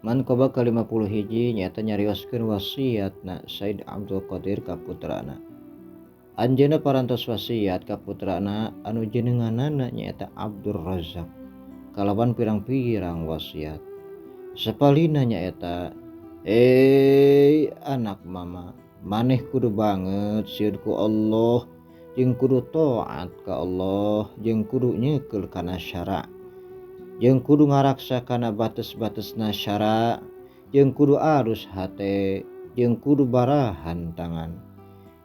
Manqabah ka 51 nyaeta nyarioskeun wasiatna Said Abdul Qadir ka putrana. Anjeunna parantos wasiat ka putrana anu jenenganana nyaeta Abdur Razak kalawan pirang-pirang wasiat. Sapalihna nyaeta, Ey anak mama, maneh kudu banget sieun ku Allah jeung kudu taat ka Allah jeung kudu nyekel kana syara. Jeung kudu ngaraksa kana bates-batesna syara, jeung kudu alus hate, jeung kudu barahan tangan.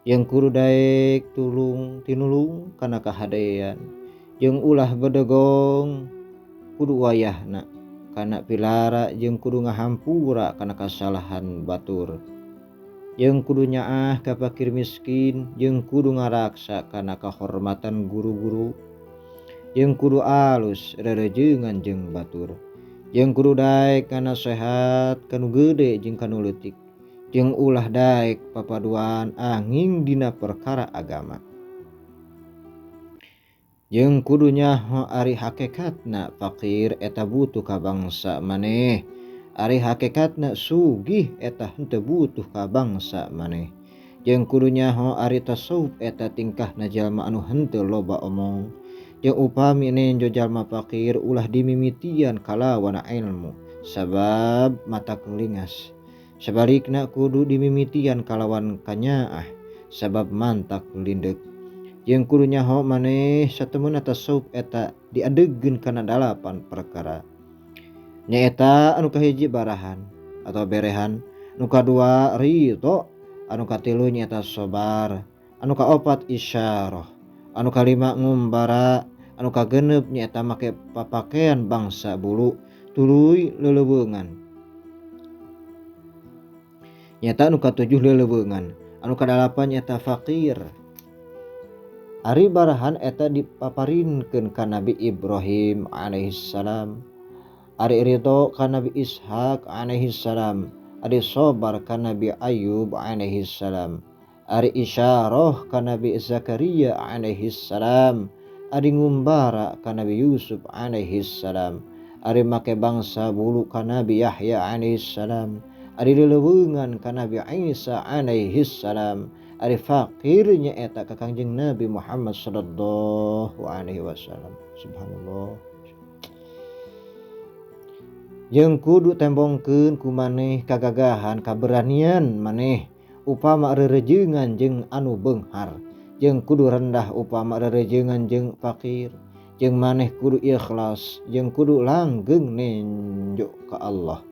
Jeung kudu daek tulung tinulung kana kahadean, jeung ulah bedegong kudu wayahna kana pilara jeung kudu ngahampura kana kasalahan batur. Jeung kudu nyaah ka fakir miskin, jeung kudu ngaraksa kana kahormatan guru-guru. Jeung kudu alus rerejeungan jeung batur. Jeung kudu daek nganasehat ka nu gede jeung ka nu leutik. Jeung ulah daek papaduan anging dina perkara agama. Jeung kudu nyaho ari hakekatna fakir eta butuh ka bangsa maneh. Ari hakekatna sugih eta henteu butuh ka bangsa maneh. Jeung kudu nyaho ari tasawuf eta tingkahna jalma anu henteu loba omong. Jeung upami nenjo jalma fakir ulah dimimitian kalawan ilmu sabab matak lingas. Sabalikna kudu dimimitian kalawan kanyaah sabab mantak lindeuk. Jeung kudu nyaho maneh satemena tasawuf eta diadegkeun kana 8 perkara. Nyaeta anu kahiji barahan atau berehan, anu kadua ridho, anu katilu nyaeta sabar, anu kaopat isyarah, anu kalima ngumbara, anu kagenep nyaeta make papakean bangsa bulu tuluy leleuweungan. Nyaeta anu katujuh leleuweungan, anu kadalapan nyaeta fakir. Ari barahan eta dipaparinkeun ka Nabi Ibrahim alaihissalam, ari ridho ka Nabi Ishak alaihissalam, ari sabar ka Nabi Ayub alaihissalam, ari isyarah ka Nabi Zakaria alaihissalam, ari ngumbara ka Nabi Yusuf alaihissalam, ari make bangsa bulu ka Nabi Yahya alaihissalam, ari leleuweungan ka Nabi Isa alaihissalam, ari fakir nyaeta ka Kangjeng Nabi Muhammad sallallahu alaihi wasallam. Subhanallah. Jeung kudu tembongkeun ku maneh kagagahan kaberanian maneh upama rerejeungan jeung anu beunghar, jeung kudu rendah upama rerejeungan jeung fakir, jeung maneh kudu ikhlas, jeung kudu langgeng nenjo ka Allah.